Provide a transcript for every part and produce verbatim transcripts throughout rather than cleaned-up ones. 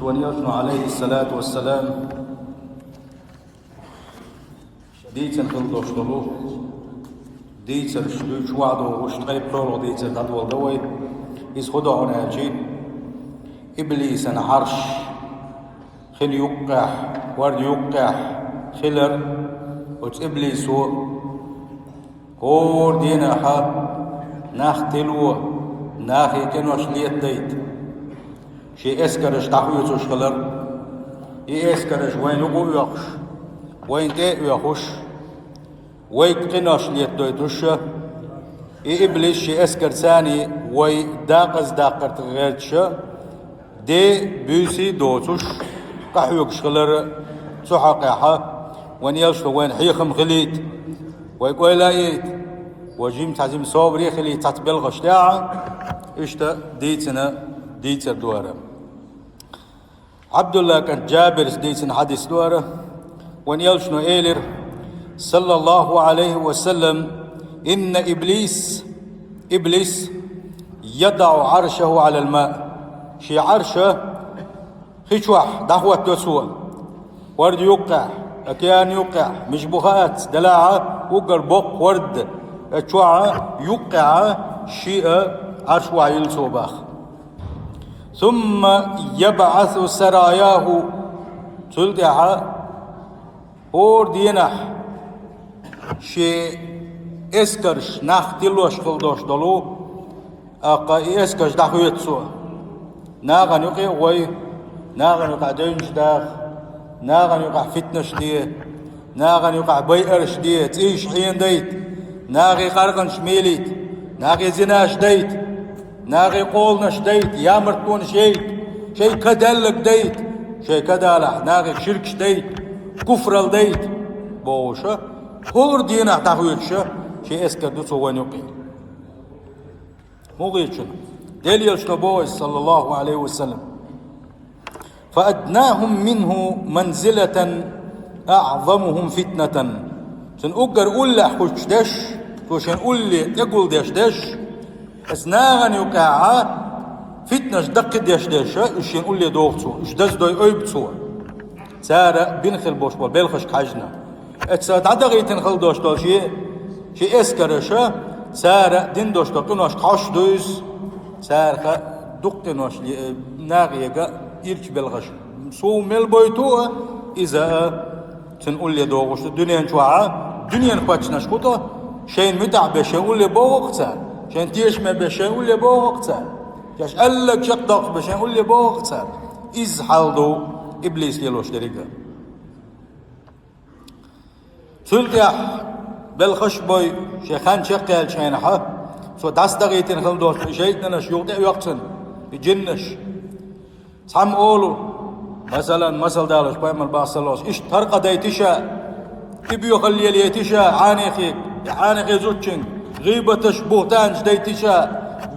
Вайн элчано, Ӏалайхи ссалату вассалам, дийцина хила долуш долу дийцарш дуьйцуш, ваӀда догӀуш, ткъе пхоьалгӀа дийцар дӀадоло дан вай. Иза хӀун ду хьуна аьлча, иблисан Ӏарш хин юккъехь, хӀордан юккъехь хилар. Оцу иблисо хӀора дийнахь нах тило, нахе къинош летадайта, шен эскарш дӀахоьцуш хилар. И эскарш вайна юкъа а оьхуш, вайна тӀе а оьхуш, вайга къинош летадойтуш, и иблис шен эскарца вай дакъаза даккхарх гӀерташ, де, буьйса доцуш, къахьоьгуш хилар. Цу хьокъехь вайн элчано вайна хьехам хилийта, вайга ойла а йойта, вай жимма цхьа жима собаре а хилийта цхьацца белхаш тӀехь, иштта дийцина дийцар ду хӀара. Ӏабдуллан кӀант Джабирс дийцина хьадис ду хӀара. Вайн элчано элира, саллаллаху Ӏалайхи ва саллам: «Инна иблис, иблис, ядаӀу Ӏаршаху Ӏалал маъ». Шен Ӏарш хи чохь дӀахӀотто цо. ХӀорда юккъехь, океан юккъехь, мича бу хаьа цо, делахь а уггар боккха хӀорда, оцу чохь юккъехь шен Ӏарш охьайилла цо боху. «Сумма ябӀасу сараяху». Цул тӀаьхьа хӀора дийнахь шен эскарш, нах тилош хила долуш долу, тӀаккха и эскарш дӀахоьцу цо. Нахана юкъе а гӀой, нахана юкъахь девнаш даха, нахана юкъахь фитнаш де, нахана юкъахь байарш де, цӀийш хьенадайта, нахе къаркъанаш мелийта, нахе зинаш дайта, нахе къоланаш дайта, ямартонаш яйта, шайн ка даьлларг дайта, шайн ка далахь, нахе ширкаш дайта, куфралла дайта бохуш, хӀора дийнахь дӀахоьцуш шен эскар ду цо вайн юкъе. ХӀун хеташ ду? Делан элчано боху иза, саллаллаху Ӏалайхи ва саллам: «Фа аднахум минху манзилатан аӀзамухум фитнатан». Цуьнан уггар уллехь хуьттуш дерш, цо шен улле тӀегулдеш дерш, оцу нахана юкъахь фитнаш даккхийдеш дерш, уьш шен улле доху цо, уьш даздой ойбу цо. Цара бина хила болуш болу белхашка хьаьжна. Оцу дӀадахийтина хила долуш долу шен, шен эскарша, цара дина долуш долу къиношка хьожуш ду иза, царах дукха къинош ле-, нахе яга ирчу белхаш. Сув мел бойту а, иза а цуьнан улле дохуш ду дуьнен чохь а, дуьненан паччахьаш хӀун ду, шайна муьтӀахь беш шайн улле боху-кх цара, шайн тешаме беш шайн улле боху-кх цара, шаьш аьлларг чекхдоккхуш беш шайн улле боху-кх цара. Иза хьал ду иблис лелош дерриг а. Цул тӀаьхьа белхаш а бой, шен хан чекхъяьллачу хенахь, цо дӀасадахийтина хила долуш и шайтӀанаш юха тӀе а оьху цунна, и джиннаш. Цхьамма олу, масалан, масал далош, пайхамар боху, саллаллаху Ӏалайхи ва саллам, иштта хӀара къа дайта ша, и боьхалла лелайта ша, Ӏанехе, и Ӏанехе зудчуьнга, гӀийбаташ, бухӀтанаш дайта ша,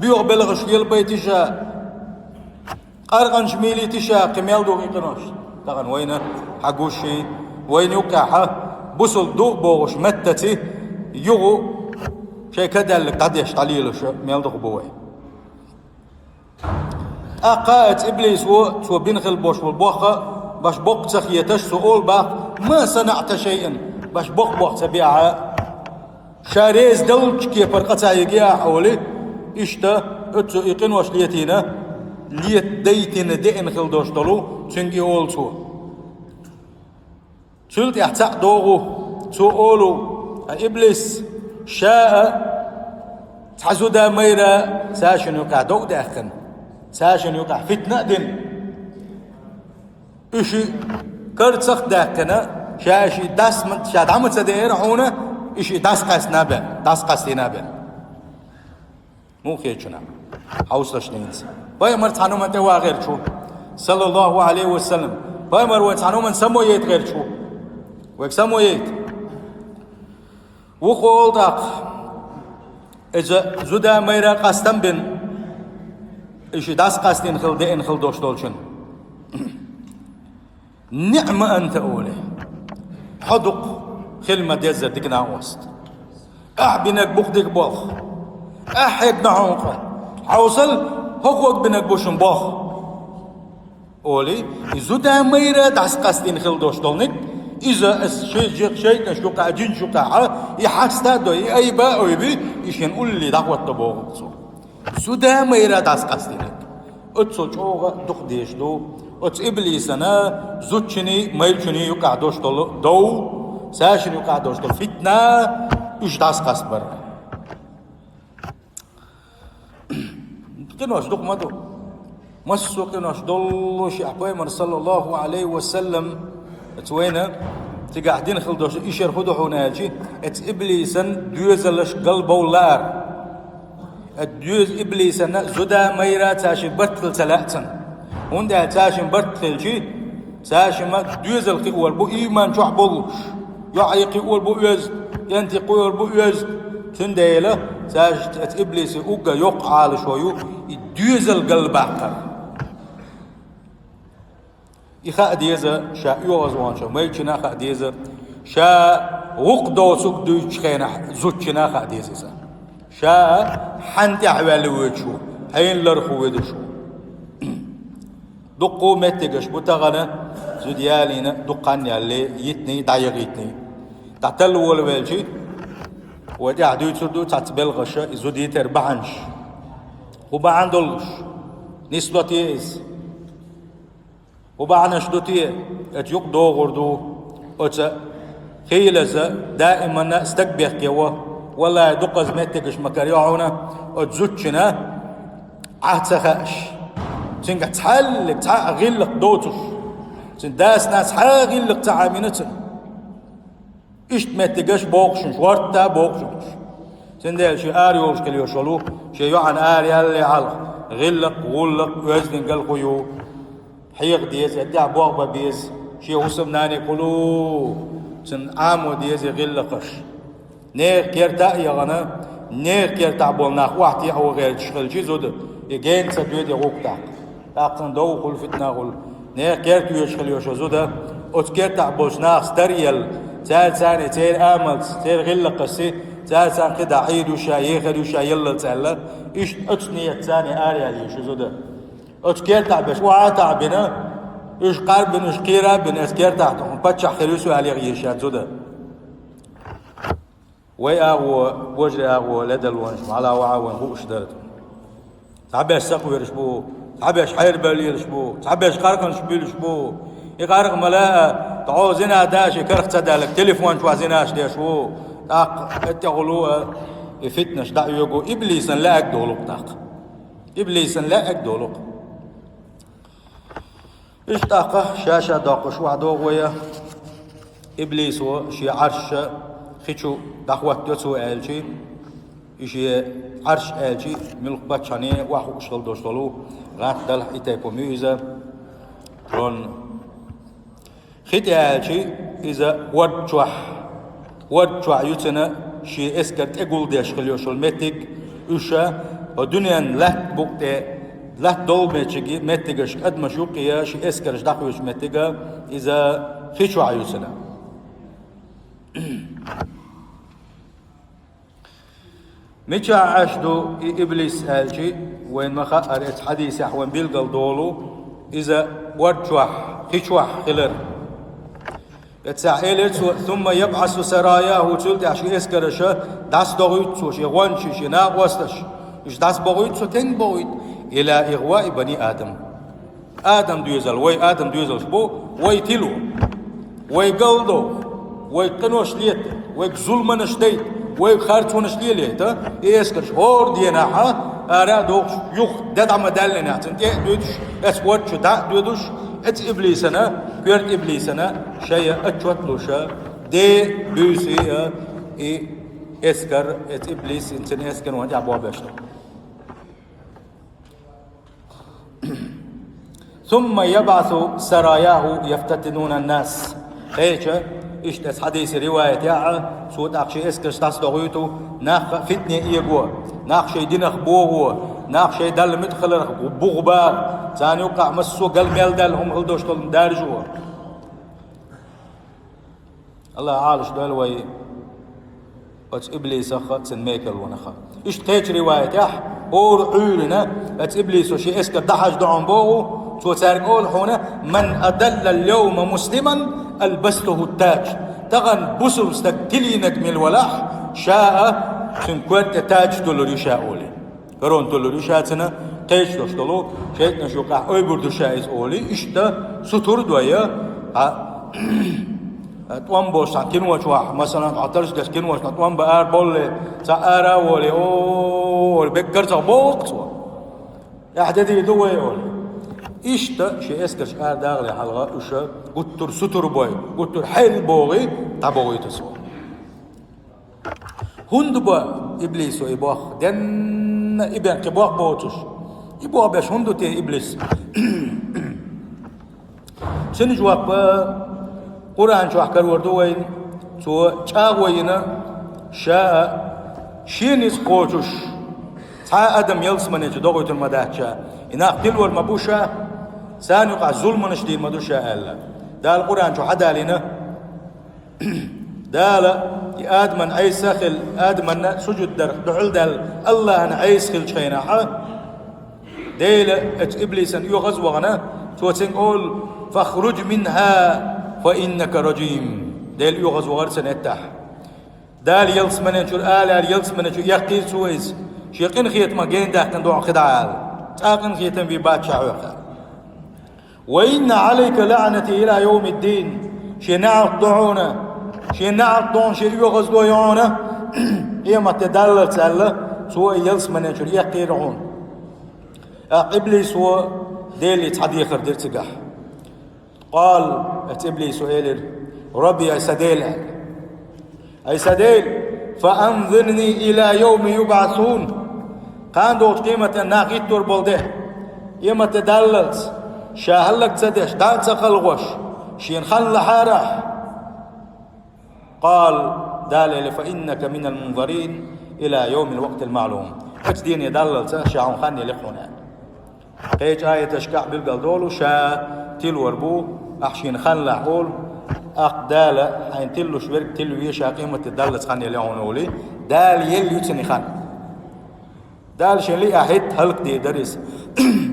боьха белхаш лелабайта ша. Къаркъанаш мелийта ша, кхин мел ду и къинош. Тахана вайна хьан гуш ший, вайна юккъехь бусалба ду а бохуш меттаца, юха шайн ка даьлларг дӀадеш дӀалелаш мел дукха бу вай. ТӀаккха оцу иблисо, цо бина хила болуш болу бохам, баш боккха ца хеташ, цо олу боху: «Ма санаӀта шайъан», баш боккха бохам ца бехьа. Ша реза долчу кепара къа ца йигий ахь, олий, иштта оцу и къинош летийна, летадайтина деана хила долуш долу, цуьнга и олу цо. Цул тӀаьхьа цхьаъ догӀу, цо олу: «Ткъа иблис, ша а, цхьа зуда-майра а цаьршинна юкъахь дов а даьккхина, цаьршинна юкъахь фитна а дина». Уьш и карцах а даьккхина, ша и ши дас ма, ша дӀа ма ца деара хьуна, и ши дас къаьстина бен, дас къастийна бен. Муха хеташ ду хьан? Хьовсалаш хӀинца. Пайхамар цхьана хӀуманна тӀе ван гӀерташ ву, саллаллаху Ӏалайхи ва саллам. Пайхамар вайн цхьана хӀуманна само яйта гӀерташ ву. Вайга само яйта. Вукхо олу тӀаккха, иза зуда-майра къастам бина, и ши дас къастийна хила деана хила долуш долчунна: «Ниъма анта», олий. Хьо ду-кх, хила ма-деззара дика накъост. Ахь бинарг бу-кх дика болх. Ахь хьегна хьуна-кх. Хьовсал, хӀокхо бинарг бу шуна болх. Олий, и зуда майра дӀасакъастийна хила долуш долниг, иза ас ши-, ши-, шайтӀанаш юкъа, жинаш юкъа, и хьаста а дой, и айба а ойби, и шен улли дӀахӀотта боху цо. Зуда майра дӀасакъастийнарг. Оццул чӀогӀа дукха дезаш ду оцу иблисана зудчуьнийн, майрачуьнийн юкъахь долуш долу дов, цаьршинна юкъахь долуш долу фитна, уьш дӀасакъастабар. Къинош дукха ма ду. Массо а къинош доллуш а Пайхамар, саллаллаху Ӏалайхи ва саллам, оцу вайна цигахь дина хила долуш, и шера хӀун ду хьуна аьлчи, оцу иблисан доьзалш галбовла лаар. Оцу доьза иблисана зуда майра цаьршинна барт хила ца лаьа цунна. ХӀунда аьлча цаьршинна барт хилчи, цаьршимма доьзал кхиор бу ийман чохь боллуш, йоӀе кхиор бу оьзда, кӀанте кхиор бу оьзда. Цундела цаьршинна оцу иблисан уггар йоккха Ӏалашо ю и доьзал галбаккхар. И хаа деза ша оьгӀазваханчу майрачунна а, хаа деза ша гӀуллакх доцург дуьйцучу хенахь зудчунна а, хаа деза иза. Ша хьанна тӀаьхьаваьлла воьдуш ву, хьенан лархо воьдуш ву. Дуккха а меттигаш бу тахана, зуда ялийна, дукха хан яьллий, йитиний, дӀайигийтиний. ДӀаталла волавелчи, вай тӀаьхьа дуьйцур ду цхьацца белхаша и зуда йитар бахьанаш. ХӀун бахьана долуш? Нисло те иза? ХӀун бахьанаш ду те? Оцу юкъа догӀур ду, оцу хийлаза даиманна стаг бехке во. Валлай, дукхаза меттигаш ма карайо хьуна, оцу зудчунна Ӏа ца хаьаш. Цуьнга цхьаьллиг цхьа а гӀиллакх доцуш. Цуьнан дас-нанас цхьа а гӀиллакх ца Ӏамийна цунна. Иштта меттигаш бохушнаш, ворта а бохушнаш. Цундела шен ара йолуш хила йолуш волу, шен йоӀана ара ялале хьалха, гӀиллакх, гӀуллакх, оьздангалла хӀун ю, хьеха деза, тӀехь бохба беза, шен хӀусамнане кхулу, цунна Ӏамо деза гӀиллакхаш. Нехан керта а яхана, нехан кертахь болу нах охьатаӀо гӀерташ хилчи зуда, и гена ца доьду гӀуллакх тӀаккха. ТӀаккха цунна дов хуьлу, фитна хуьлу. Нехан керта оьшуш хила йолуш зуда, оцу кертахь болчу нахаца таръелла, цара царний, церан амалца, церан гӀиллакхашций, цара царна кхидӀа хьийр ю ша, ехар ю ша яллалц аьлла, иштта оцу нийятца царний араяьлла ю шу зуда. Оцу кертахь берш охьатаӀбина, уьш кхарбина, уьш кхера а бина, оцу кертахь тхуна паччахь хир ю со аьлла яхъеш яц зуда. Вай агӀо, божарий агӀо, ледарлонаш, мала ваӀа вайн хууш дара. Цхьаберш сакъоьруш бу, цхьаберш хьерабевлла лелаш бу, цхьаберш къаркъанаш буьллуш бу. И къаркъа ма лаьа, тхьо зина даши карах ца даьлларг, телефон чохь зинаш деш ву. ТӀаккха тӀехула а, и фитнаш дӀа а оьгу, иблисан лаьаг долу-кх тӀаккха. Иблисан лаьаг долу-кх. Иштта тӀаккха ша-ша доккхуш охьадогӀу вай, иблисо шен Ӏарша хи чу дӀахӀоттайо цо аьлчи, и шен Ӏарш аьлчи, муьлхха паччахьне охьахууш хила долуш долу гӀант далахь и тайпа хӀума ю иза. Цунна хи тӀе аьлчи, иза хӀорда чохь, хӀорда чохь ю цуьнан шен эскар тӀегулдеш хила йолуш йолу меттиг, уьш а, хӀо дуьненан лаьтта букъа тӀе, лаьтта долмечиг меттигашка адамаш юккъе шен эскарш дӀахоьцучу меттига, иза хи чохь ю цуьнан. Мичахь Ӏаш ду и иблис аьлчи, вайн ма хаъара, эцу хьадисехь вайн билгал долу, иза хӀорда чохь, хи чохь хилар. Эццахь элира цо: «Сумма ябӀасу сараяху», цул тӀаьхьа шен эскараша дӀасадохуьйту цо, шен гӀончий, шен накъосташ. Уьш дӀасабохуьйту цо, стенга бохуьйту? «Иля игъваи бани Адам». Адам доьзал, вай Адам доьзалш бу, вай тило, вай галдо, вай къинош лета, вай зулманаш дайта, вай харцонаш лелайта, и эскарш хӀора денахьа ара а дохуш, юха де дӀа ма даьллинехь, цунна тӀе а дуьдуш, эцу хӀорда чу дӀа а дуьдуш, эцу иблисана, коьрта иблисана шайа отчет луша, де буьйсий а, и эскар, эцу иблис, цуьнан эскар ван тӀехь бохбеш ду. «Сумма ябӀасу сараяху яфтатинунан-нас». Кхеча, иштта эцу хьадисе риваят яхьа, цо тӀаккха шен эскарш дӀасадохуьйту, нах фитне эго, нах шайн динах богӀо, нах шайн Далла муьтӀахь хиларх бух баха, царна юккъахь массо а гал мел даьлла хӀума хила долуш долу даржо. АллахӀ Ӏалаш дойла вай оцу иблисах а, цуьнан мекарлонах а. Иштта кхечу риваятехь, хӀора Ӏуьйрина, оцу иблисо шен эскар дӀахьажа доӀан боху, Цо цаьрга олу хьуна: «Ман адалла ал-йовма муслиман албастуху таж». Тахана бусулба стаг тилийнарг мила валахь, ша а цуьнан кор тӀе таж туьллур ю ша олий. Корона туьллур ю ша цуьнан, кхечдеш долу шайтӀанаш юкъахь ойбур ду ша иза олий, иштта сутур а дой, а, тӀом болуш цхьана кино чохь, масалан, хьо таржа деш кино чохь тӀом бан ара болле, цхьаъ ара а волий, о, беггара цхьа боху цо. Ахь де дийр ду вай олу. Иштта шен эскарш ара дагӀале хьалха уьш гуттар а сутур бой, гуттар а хьел богӀий, дӀабогӀуьйту цо. ХӀунда бо иблисо и бох? Денна и бен кхин бох боцуш, и бох беш хӀунда ду те иблис? Цуьнан жоп Къуръан чохь карор ду вайна, цо чӀагӀо йина, ша а шен ницкъ кхочуш, цхьа а адам ялсамане чу дохуьйтур ма дац ша, и нах тилор ма бу ша, царна юкъахь зуламаш дийр ма ду ша аьлла. Дала Къуръан чу хьадалийна, Дала и Адаман Ӏеса а хилла, Адаманна сужуд дарх дуьхьал даьлла, Аллахьан Ӏеса хиллачу хенахь, Дела оцу иблисан оьгӀаз а вахана, цо цуьнга олу: «Фахруж минхьа, фа иннака ражим». Дела оьгӀаз вахара цунна иштта. Дала ялсамане чуьра ала аьлла, ялсамане чу эккхийра цо иза, шен къинхетамах гена даьккхина догӀу кхидӀа аьлла. Цкъа а къинхетам бен бац ша хьоьга аьлла. «Ва инна Ӏалайка лаӀнати ила йовмиддин». Шен неӀалт ду хьуна, шен неӀалт ду хьуна, шен оьгӀаз ду хьуна, къематде даллалц аьлла, цо и ялсамане чуьра эккхийра хьуна. ТӀаккха иблисо Деле цхьа дехар дира цигахь. Къала, оцу иблисо элира: «Рабби, ай сан Дела». Ай сан Дела, «фа анзирни ила йовми юбӀасун». Кхана долчу къематан нах гӀиттор болу де, къематде даллалц, ша хӀаллак ца деш, дӀа а ца кхалхош, шена хан лахьара ахь. Къала, Дала элира: «Фа иннака минал мунзарин ила йовмил вакътил маълум». Оцу дене даллалц ша хьуна хан елира хьуна. Кхечу аяташкахь билгал долу, ша тилор бу, ахь шена хан лахь олу, тӀаккха Дала хьайна тиллуш верг тилла ве, ша къематде даллалц хан елла хьуна олий, Дала елла ю цуьнан хан. Дала шен лиъна хӀетта хӀаллакдийр дара иза.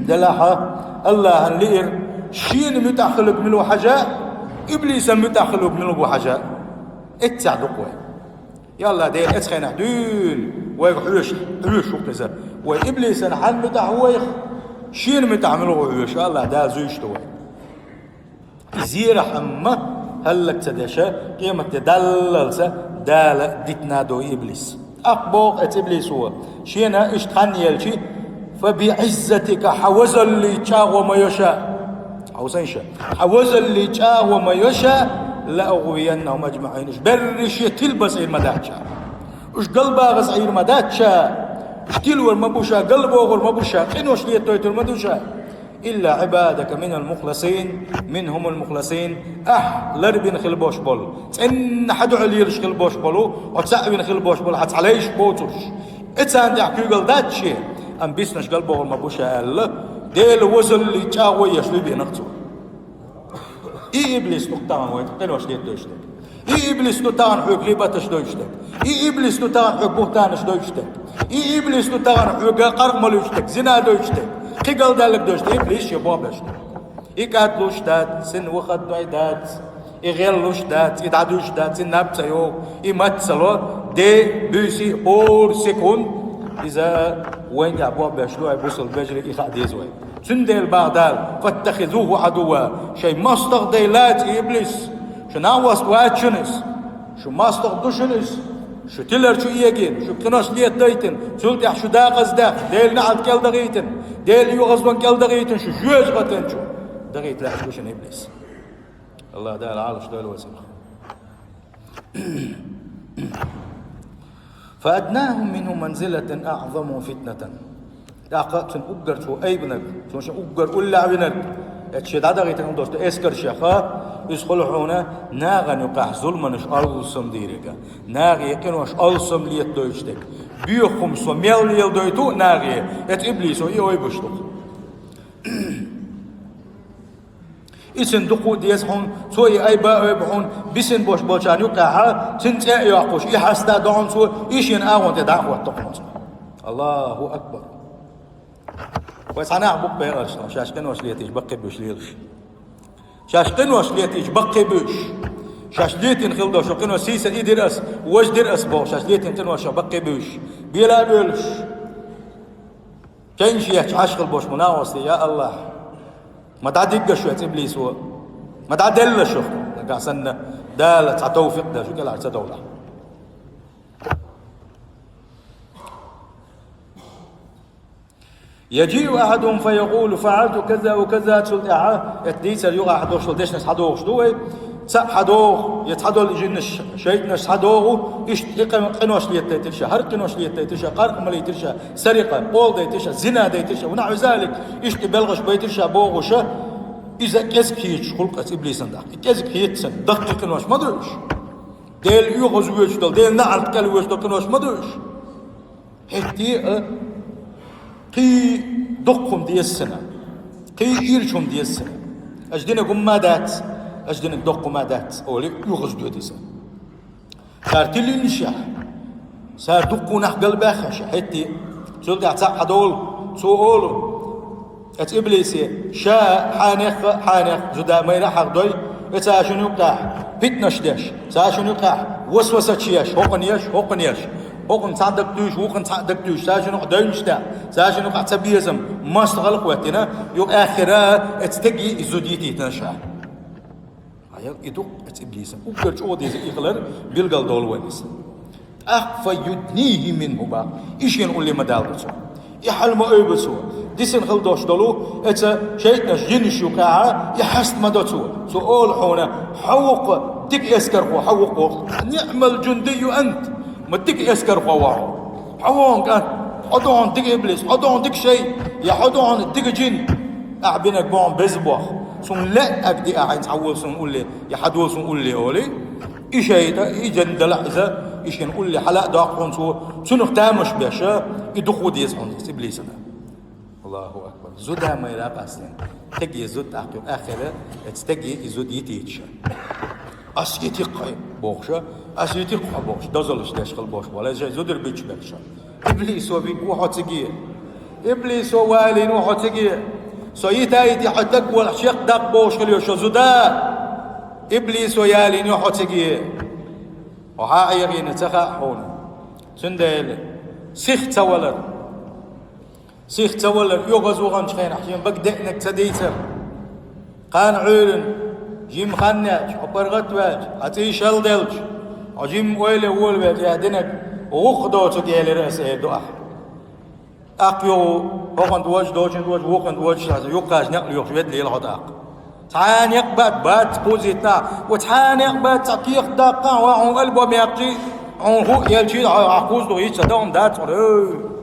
Делахь, Аллахьан лиира, шена муьтӀахь хилург мила ву хьажа, иблисан муьтӀахь хилург мила ву хьажа. Эццехь дукха вай. Я АллахӀ, Дела, эцу хенахь дуьйна вайга хьоьжуш, хьоьжуш ву-кх иза. Вай иблисана хьан муьтӀахь ву вайх, шена муьтӀахь мила ву хьоьжуш, АллахӀ Дала зуьйш ду вай. И зерахь амма хӀаллак ца деш, къематде даллалца Дала дитина ду иблис. ТӀаккха боху эцу иблисо, шена иштта хан елчи: «Фа би Ӏиззатика, хьан возаллица чӀагӀо ма йо ша». Хьовсийша. Хьан возаллица чӀагӀо ма йо ша, «ла угӀвияннахум аджмаӀин». Уьш берриш а тилбаса Ӏийр ма дац ша. Уьш галбагӀаза Ӏийр ма дац ша. Уьш тилор ма бу ша, галбохур ма бу ша, къинош летойтур ма ду ша. «Илла Ӏибадака минал мухласин, минхумул мухласин». Ахь ларбина хила бош болу, цӀенна хьан дуьхьа лелаш хила бош болу, хьо цхьаъ вина хила бош болу, хьан цхьа лайш боцурш. Эцарна тӀехь куьйгалла дац шен, амма биснарш галбохур ма бу ша аьлла, Дела возаллица чӀагӀо еш ву беанарг цо. И иблис ду тахана вай къинош летойтуш дерг. И иблис ду тахана хьоьга гӀийбаташ дойтуш дерг. И иблис ду тахана хьоьга буьхтанаш дойтуш дерг. И иблис ду тахана хьоьга къаркъа молуьйтуш дерг, зина дойтуш дерг, кхин галдаьлларг дойтуш дерг. Иблис шен боху беш ду. И кӀадлуш дац, цуьнан выходной дац, и гӀеллуш дац, и дӀадуьйш дац, и наб ца йогӀу, и маца ца ло, де, буьйси, хӀора секунд иза вайна тӀехь боху беш ду, ай бусалба вежарий, и хаа деза вай. Цундела боху Дала: «Фаттахизуху Ӏадувва». Шайн мостагӀа дай лаца и иблис. Шу накъост вац шуна иза. Шу мостагӀа ду шуна иза. Шу тилар чу эгийна, шу къинош летадайтина, цул тӀаьхьа шу дакъаздаьхна, Делан неӀалт кӀел дахийтина, Делан оьгӀазлон кӀел дахийтина, шу жоьжахатин чу дахийта лаьцна ду шуна иблис. АллахӀ Дала Ӏалаш дойла вай цунах. «Фа аднахум минху манзилатан аӀзамухум фитнатан». ТӀаккха цуьнан уггар цо айбинарг, цо шен уггар уллехь винарг, эцу шен дӀадахийтина долуш ду эскаршех, иза хуьлу хьуна нахана юкъахь зуламанаш алсам дийриг, нахе къинош алсам летадойтуш дерг, боьха хӀума со мел леладойту нахе, эцу иблисо и ойбуш ду-кх. И цуьнан дукха а деза хьуна, цо и айба а ойбу хьуна, бисина бош болчарна юккъехьа, цуьнан цӀе а йоккхуш, и хьаста а до хьуна цо, и шена агӀон тӀе дӀа а хӀотту хьуна цо. АллахӀу акбар! Вай цхьа нах бу-кх бакъ аьлча, шаьш къинош летийча баккхий буьйш лелаш. Шаьш къинош летийча баккхий буьйш. Шаьш летийна хила долча къинош, сийсара и дир ас, важа дир ас бохуш, шаьш летийна къиношах баккхий буьйш. Бела а боьлуш. Кенаш етташ Ӏаш хила болуш ма накъостий, я АллахӀ. Ма дӀадигга шу оцу иблисо. Ма дӀаделла шу. Нагахь санна Дала цхьа товфикъ дала шу кӀелхьара ца довлахь. يجيء أحدهم فيقول: فعلت كذا وكذا. Цул тӀаьхьа, эта дийцар юкъахь долуш долу дешнаш схьадохуш ду вай. Цхьаъ схьадоху, я цхьадолу жинаш, шайтӀанаш схьадоху, иштта и къи-, къинош летадайтира ша, хӀара къинош летадайтира ша, къаркъа ма летира ша, сарикъа, къола дайтира ша, зина дайтира ша, ва нахьви залик, иштта и белхаш байтира ша бохуша, иза кӀезиг хеташ хуьлу-кх оцу иблисан тӀаккха. И кӀезиг хеташ санна, даккхий къинош ма ду уьш. Дела оьгӀаз воьдуш долу, Делан неӀалт кӀел воьдуш долу къинош ма ду уьш. ХӀетте а кхин доккха хӀума деза цунна, кхин ирча хӀума деза цунна. Аша динарг хӀумма а дац, аша динарг доккха хӀумма а дац, олий, оьгӀаз доьду иза. Цара тилинчехь, цара дуккха нах галбаьхна ша, хӀетте а. Цул тӀаьхьа цхьаъ хьадолу, цо олу, Оцу иблисе, ша хьенех а, хьенех зуда майра хьахдой, и цара шуна юккъехь питнаш деш, цара шуна юккъехь васвасачеш, хӀокхунна еш, хӀокхунна еш, хӀокхунна цхьаъ дагатуьйсуш, вукхунна цхьаъ дагатуьйсуш, цара шуна юкъахь девнаш тӀехь, цара шуна юкъахь цабезам, мостагӀалла а хӀоьттина, юха аьхкира оцу стеге и зуда йитийтина ша. Хьаял и ду-кх оцу иблисан. Уггар чӀогӀа деза и хилар билгал долу вайн иза. ТӀаккха فيدنيه منه боху. И шена улле ма даладо цо. И хьал ма ойбу цо. Дисина хила долуш долу оцу шайтӀанаш, жинаш юккъехь и хьаста ма до цо. Цо олу хьуна: хьо ву-кх дика эскархо, хьо ву-кх воху. نعم الجندي أنت. Ма дика эскархо ву хьо. Хьо ву хьуна кӀант, хьо ду хьуна дика иблис, хьо ду хьуна дика шайтӀа, я хьо ду хьуна дика жин. Ахьа бинарг бу хьуна беза боху. Суна лаьа ага диа хьайна цхьа волу суна улле, я хьан долу суна улле олий. И шайтӀа, и жин дала иза, и шена улле хьала а доккху хьуна цо, цунах тамаш беш, и дукха деза хьуна иза иблисана. Аллаху акбар. Зуда майра къастина. Стеге зуда тӀаккха юха аьхкира, оцу стеге и зуда йитийта ша. Ас йити-кх хьо бохуша, ас йити-кх хьо бохуш, дозаллаш деш хила бохуш вала, шайн зударий бича берг ша. Иблисо вигна ву хьо циге. Иблисо валийна ву хьо циге. Со йита а йити хьо дагавалахь чекхдаккха бохуш хила йо шо зуда. Иблисо ялийна ю хьо циге. Хьо хьан Ӏехийна ца хаьа хьуна. Цундела сих ца валар. Сих ца валар, оьгӀаз ваханчу хенахь шен бага деанарг ца дийцар. Кхана Ӏуьйранна, жимма хан яьлча, хьо паргӀат а ваьлча, хьан цӀий шал делча, хьо жимма ойла а волавелча, я динарг гӀуллакх доцург элира аса эр ду ахь. ТӀаккха юха хӀокхунна дожа, дожа, вукхунна дожа, юххехь некъ лоьхуш ведда лела хьо тӀаккха. Цхьа а некъ бац, бац кхузийтина, ва цхьа а некъ бац, цхьа кехат даккха, ва хьуна албом яьккхича, хьуна хӀуъа елчийла, хьо ахь кхуза ду, иштта дан хӀума дац хьуна, ой.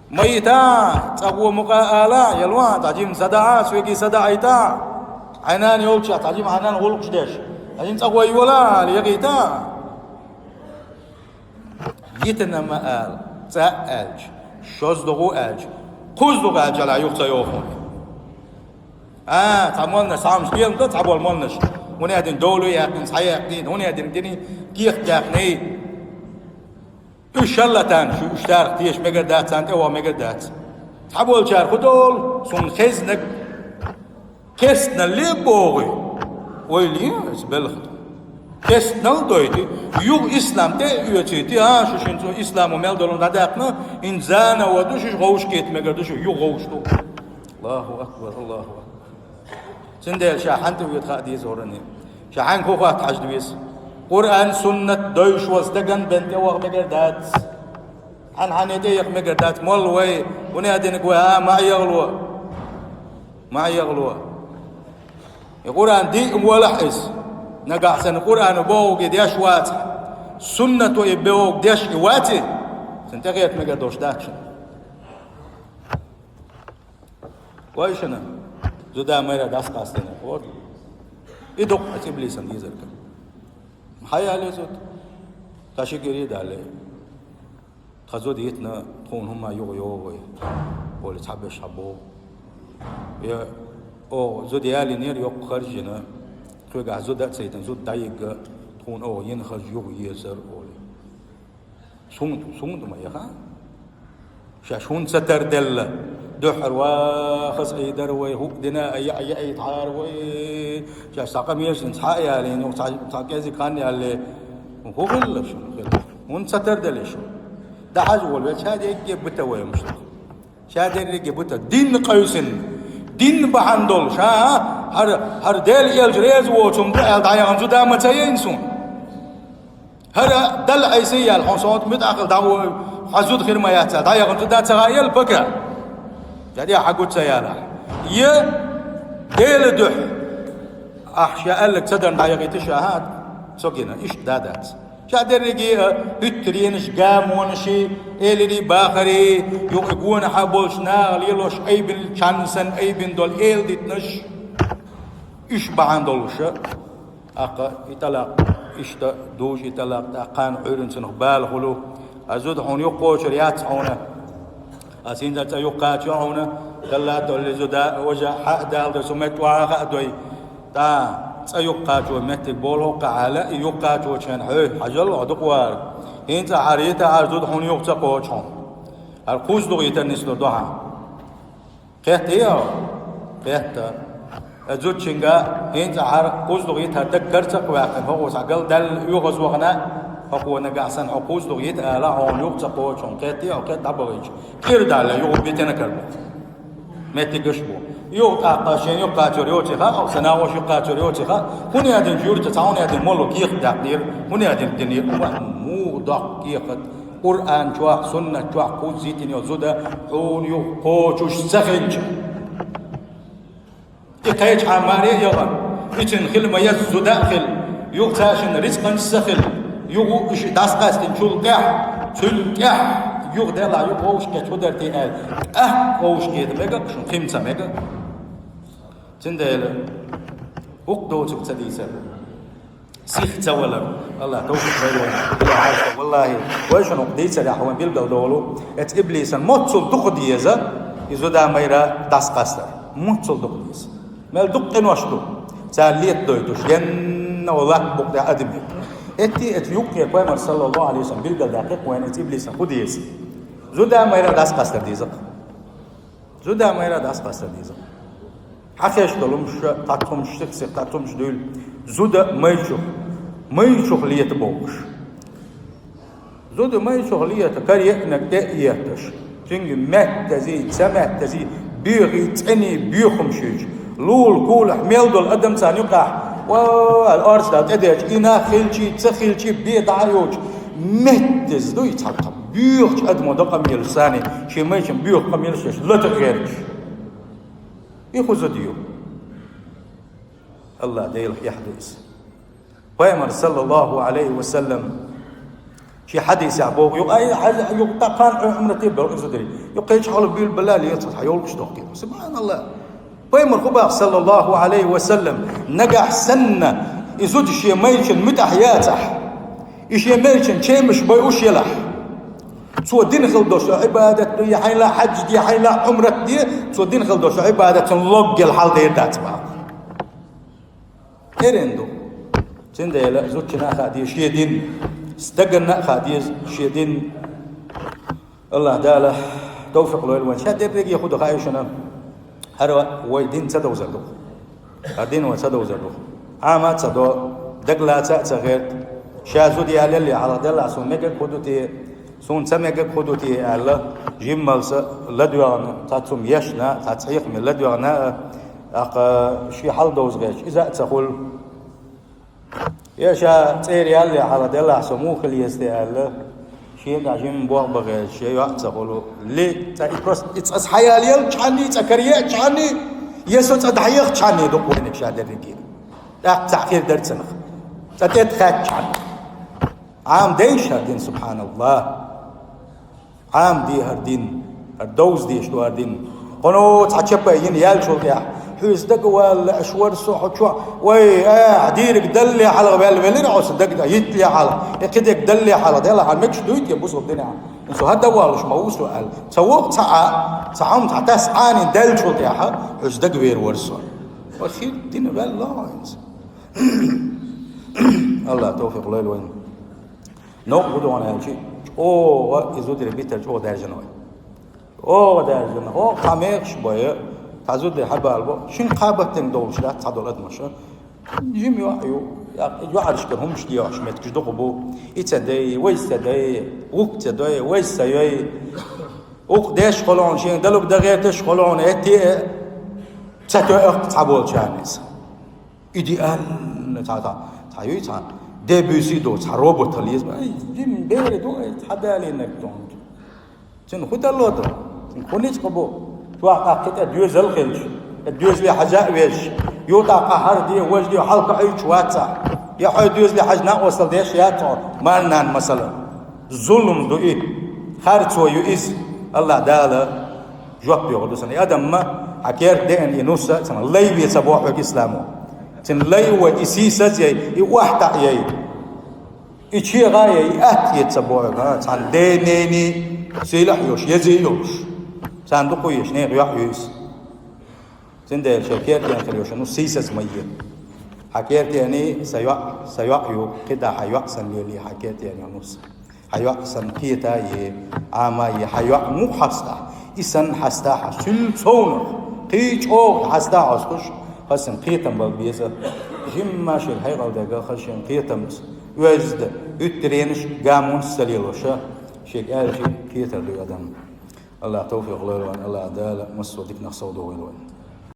Ма йита, цӀа гӀо мукъа ала, ялван, цхьа жимма садаӀа, соьгий садаӀа йита. Хьайн нана йолчохь, цхьа жимма хьайн нана гӀуллакхаш деш. Цхьа жимма цӀа гӀо йола, ала, ягӀийта. Йитина ма ала, цӀа а аьлча, шозза догӀу аьлча, кхузза догӀу аьлча, ала юха ца йоху. А, цхьа молнаш, цхьа хӀумаш кхелам ду, цхьа болу молнаш. ХӀунда аьлла дина долу яьккхина, цхьа яьккхина, хӀунда аьлла дина дина кехат яьккхина. Уьш шалла тан шу, уьш царах теша мегар дац, царна тӀе ваха мегар дац. Цхьаболчара хӀун долу, суна хезнарг кестналле богӀий. Ойла е, иза белхан. Кестнал дойтий, юха ислам тӀе а оьцуьйтий, а, шу шуна цу исламо мел долу дӀадаьккхина, хӀинца заново ду, шуьша гӀовшкета мегар ду, шу юха гӀовш ду. Аллаху акбар, Аллаху акбар. Цундела ша хьан тӀе вета хаа деза хӀоранна. Ша хьаьнга хӀун хатта хьажа деза? Къуръан, суннат дойуш волу стагана бен тӀе ваха мегар дац. Хьан хьанна тӀе яха мегар дац. Молла вай, хӀунда аьлла динарг вай, а, ма эгӀало. Ма эгӀало. И Къуръан диъ валахь иза. Нагахь санна Къуръано бохург и деш вацахь, суннато и бохург деш и вацахь, цунна тӀе хета мегар долуш дац шуна. Вай шуна, зуда майра дӀасакъастийна хӀора. И ду-кх оцу иблисан дезарг. Хьан яле зуда? Тхан ши гири а далле. Тхан зуда йитина, тхуна хӀумма юха йогӀу вай. Олий цхьаберш хьан боху. Я, оха зуда ялийнера, йоккха харж йина. Тхоьгахь зуда а ца йитина, зуда дӀайигна, тхуна оха йина харж юха езара, олий. Суна, суна ма яха. Шаьш хӀунда ца тарделла? Дуьххьара вахаза айдар вай, хӀуъ дина а яа яа тхьара вай. Шаьш цхьа къамелаш цхьа а ялийна, цхьа, цхьа кӀезиг хан ялле, хӀун хилла шуна хила? ХӀунда ца тарделла шу? ДӀахьажа волавелча, ша дерриге а бута вай муштах. Ша дерриге а бута. Дин къевсина. Дин бахьана долуш, а? ХӀара, хӀара Дела элча реза воцу хӀума ду аьлла дӀаяхана зуда ма ца яйна суна. ХӀара Далла Ӏийса яьлла, хьуна сон муьтӀахь хила дӀагӀо, хьан зуда хир ма яц аьлла дӀаяхана зуда ца хаъелла пока. Ша тӀехьа хьан гуд ца яла. Я Дела дуьхьа. Ахь ша аьлларг ца дарна дӀаяхийта ша, хӀа, со гина, иштта да дац. Ша дерриге а хӀуьттаренаш, гамонаши, элари, бахари, юкъа гонахьа болчу наха лелош айбина чанна санна айбина долу эладитанаш, уьш бахьана долуша. ТӀаккха и тӀалакъ иштта дужу, и тӀалакъ тӀаккха кхана Ӏуьйранна цунах бала хуьлу. Ас зуда хьуна юхакхочур яц хьуна. Ас хӀинца цӀа юхакхачо хьуна, далла а доллий зуда, важа хьа а далдо, со метта вахьа а дой. ТӀа цӀа юхакхачо меттиг болу хӀокху хьала, и юхакхачочун хьой, хьажал хьо дукха вара. ХӀинца хьара йита, хьара зуда хьуна юха ца кхочу хьуна. ХӀара кхузза дукха йитар нислур ду хьан. Кхетта йо? Кхетта. Э, зудчуьнга хӀинца хьара кхузза дукха йита, хӀара даг карцакх ваьккхина, хӀокхо схьагал даьлла оьгӀаз вахана, хӀокхо нагахь санна хьо кхузза дукха йита ала, хьуна юха ца кхочу хьуна. Кхетта йо? Кхетта дӀабахийча. КӀира даьлла, юха битина карабо. Меттигаш бу. Юха тӀаккха шен юхакхачор йоций хаьа, хьо сан агӀош юхакхачор йоций хаьа. ХӀун яздина жуьрта цхьа хӀун яздина моло кехат даьккхинера, хӀун яздина динера, ма, муха доккха кехат. Къуръан чохь, суннат чохь кхузза йитина йолу зуда хьуна юха кхочуш ца хилча. И кхечахьа маре а яла, и цуьнан хила ма еза зуда а хила, юха цаьршинна рицкъанаш ца хила, юха уьш дӀасакъастинчул тӀаьхьа, цул тӀаьхьа юха делахь, юха вовшахкхетта хӀун дара те аьлла, тӀаккха вовшахкхета мега, шуна кхин ца мега. Цундела хӀокху доцург ца дийцар. Сих ца валар. Аллах тавфикъ лойла вайна. Аллах хьаста. Валлахи, вай шуна хӀокху дийцарехь вайн билгал долу, эцу иблисан моццул дукха деза, и зуда-майра дӀасакъастар. Моццул дукха деза. Мел дукха къинош ду. Цара летадойтуш, генна ван латта букъ тӀехь адамийн. Эцци эцу юккъе пайхамар, саллаллаху алейхи ва саллям, билгал даьккхи вайна эцу иблисан хӀун деза. Зуда-майра дӀасакъастар деза-кх. Зуда-майра дӀасакъастар деза. Хьан хеш долу хӀумаш, кхатта хӀумаш, сих-сиха кхатта хӀумаш дуьйла. Зуда майрачух, майрачух лета бохуш. Зуда майрачух лета, кара еанарг тӀе а етташ. Цуьнга меттазий, ца меттазий, боьхий, цӀений, боьха хӀумаш йоьдуш. Лула, кулахь, мел долу адам царна юкъахь, ва, аьлла, орца дала тӀедеача, и нах хилчий, ца хилчий, бен дӀа а йоцуш, меттаза дуй цхьа тхан. Боьхачу адамо до къамелаш санна, шен майрачун боьха къамелаш деш, лата гӀерташ. И хӀун зуда ю? Аллах Делах эхь ду иза. Пайхамар, саллаллаху алейхи ва саллям, шен хьадисехь боху, юкъа, ай, хьаж-, юкъа тӀаккха кхана Ӏумрате а белла иза зударий. Юкъа кхечу хьала буьйлабелла лецалц хьан йолуш дохкий. Субханаллах. Пайхамар хӀун боху, саллаллаху алейхи ва саллям, нагахь санна и зуда шен майрачун муьтӀахь яцахь, и шен майрачун чемаш байуш елахь, цо дина хила долуш Ӏибадат ду, я хьайла хьаьж де, хьайла Ӏумрат де, цо дина хила долуш Ӏибадат цунна логгел хьал дер дац боху. Эрен ду. Цундела зудчунна а хаа деза шен дин, стаганна а хаа деза шен дин. Аллах Дала тавфикъ лойла вайн. Ша дерриге а хӀун ду хаьий шуна? ХӀара вай дин ца довзар ду. ХӀара дин вай ца довзар ду. Ӏама а ца до, дагалаца а ца гӀерта. Ша зуда ялале хьалха, делахь, суна мегар хӀун ду те, суна ца мегар хӀун ду те аьлла, жиммалца ладоьгӀна, цхьацца хӀума ешна, цхьацца хьехаме ладоьгӀна а, тӀаккха шен хьал довза гӀерташ, иза а ца хуьлу. Я ша цӀера ялале хьалха, делахь, со муха хила еза те аьлла, шен тӀехь жимма бохба гӀерташ, я йоӀ а ца хуьлу. Ли, цкъа и просто, и цкъа схьаялаелчхьаний, цкъа караеачхьаний, я со цкъа дӀахьехачхьаний ду-кх вайниг ша дерриге. ТӀаккха цхьаъ хир дара цунах. Цкъа тӀетаьхкхачхьана. Ӏама дайша хӀара дин, субханаллах. Ӏама де хӀара дин, хӀара довза дезаш ду хӀара дин. Кхуьнан цхьа чапай йина яьллачул тӀехьа, хьоьца дагавалла лаьаш вара со хьо чохь. Вай, ахь дийриг далле хьалха ваьлла велира хьо со дагна, йитле хьалха, и кхидерг далле хьалха, делахь хьан мегаш дуй те бусалба динехь? Со хӀара дӀаваллуш ма ву со аьлла. Ца воккха цхьа а, цхьа хӀума цхьа тас Ӏанин даьллачул тӀехьа, хьоьца дагавер вара со. Вай хир дина ваьлла хьо хӀинца. Аллах тавфикъ лойла вайна. Новкъа хӀун ду хьуна аьлча, чӀогӀа и зударий битар чӀогӀа даьржина вай. Оха даьржина, хӀо, цхьа мехаш бой, цхьа зуда хьабала бо, шин кхабаттен долуш дац цхьадолу адамаш. Жима йоӀ ю, я, йоӀаршкара хӀумаш дехаш меттигаш дукха бу. И ца дай, вай ца дай, вук ца дай, вай ца йой. Укх деш холон, шен далуг дан гӀерташ холон, эти ца тоьах цхьаболчарна иза. Идеально цхьа, цхьа, цхьа юй цхьа, дебюси ду, цхьа робот хила еза. Ай, жима бери ду, ай, цхьа далийнарг ду. Цуьнан хӀун далло ду? Цуьнан хӀун ницкъ бу? Чохь тӀаккха кхин тӀе доьзал хилча, тӀе доьзале хьажа а везаш, ю тӀаккха хьара де, важа де, хьалха Ӏуьйчу вац ахь. Я хьой доьзале хьажа накъостал деш яц хьо, марнан масала. Зулум ду и, харцо ю иза. Аллах Дала жоп йоху ду сан. И адам ма, хьан керта деана и нус а, цуьнан лай ве ца бохьуьйту исламо. Цуьнан лай вай, и сийсаз яй, и охьатаӀ яй. И чегӀа яй, и атта яй ца бохьуьйту, а, цхьана ден-ненан сийлахь йолуш, езий йолуш. Царна дукха еш, нехан йоӀ ю иза. Цундела шайн керта деана хир йолуш, ну, сийсаз ма е. Хьан керта деана сан йоӀ, сан йоӀ ю, кхидӀа хьан йоӀ санна лелий, хьан керта деана йолу нус. Хьан йоӀ санна кхета е, Ӏама е, хьан йоӀ муха хьаста? И санна хьаста хьан, суьллуцовнах, кхин чӀогӀа хьаста хьо, оцу кхуш, хаза санна кхетам бала беза. Жимма шен хьекъал дерг а хаза шен кхетамца, оьзда, уьттаренаш, гамонаш ца лелоша, шега аьлча кхетар дуй адам. Аллах тавфикъ лойла вайн, Аллах Дала массо а диканах сов догӀийла вайн.